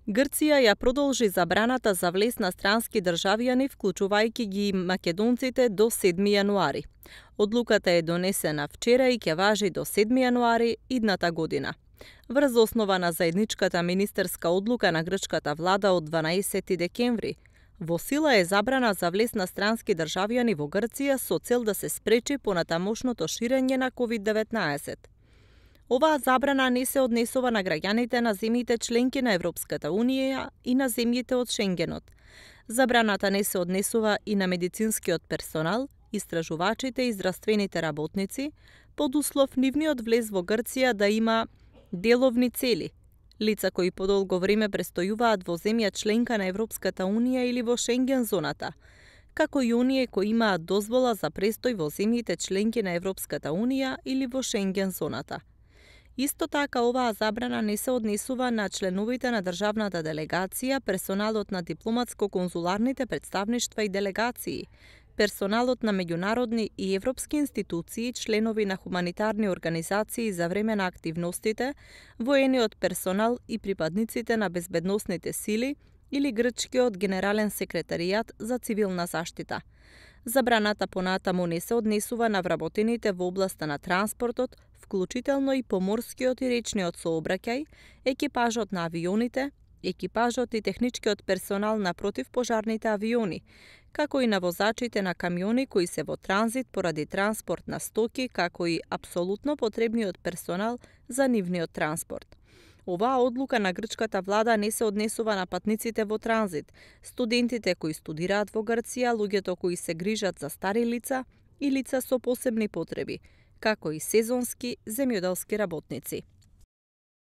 Грција ја продолжи забраната за влез на странски државјани, вклучувајќи ги и македонците, до 7 јануари. Одлуката е донесена вчера и ќе важи до 7 јануари идната година. Врз основа на заедничката министерска одлука на грчката влада од 12 декември, во сила е забрана за влез на странски државјани во Грција со цел да се спречи понатамошното ширење на COVID-19. Оваа забрана не се однесува на граѓаните на земјите членки на Европската Унија и на земјите од Шенгенот. Забраната не се однесува и на медицинскиот персонал, истражувачите и здравствените работници, под услов нивниот влез во Грција да има деловни цели, лица кои подолго време престојуваат во земја членка на Европската Унија или во Шенген зоната, како и оние кои имаат дозвола за престој во земјите членки на Европската Унија или во Шенген зоната. Исто така, оваа забрана не се однесува на членовите на државната делегација, персоналот на дипломатско-конзуларните представништва и делегации, персоналот на меѓународни и европски институции, членови на хуманитарни организации за време на активностите, воениот персонал и припадниците на безбедносните сили или грчкиот генерален секретаријат за цивилна заштита. Забраната понатаму не се однесува на вработените во областа на транспортот, вклучително и поморскиот и речниот сообраќај, екипажот на авионите, екипажот и техничкиот персонал на противпожарните авиони, како и на возачите на камиони кои се во транзит поради транспорт на стоки, како и апсолутно потребниот персонал за нивниот транспорт. Оваа одлука на грчката влада не се однесува на патниците во транзит, студентите кои студираат во Грција, луѓето кои се грижат за стари лица и лица со посебни потреби, како и сезонски земјоделски работници.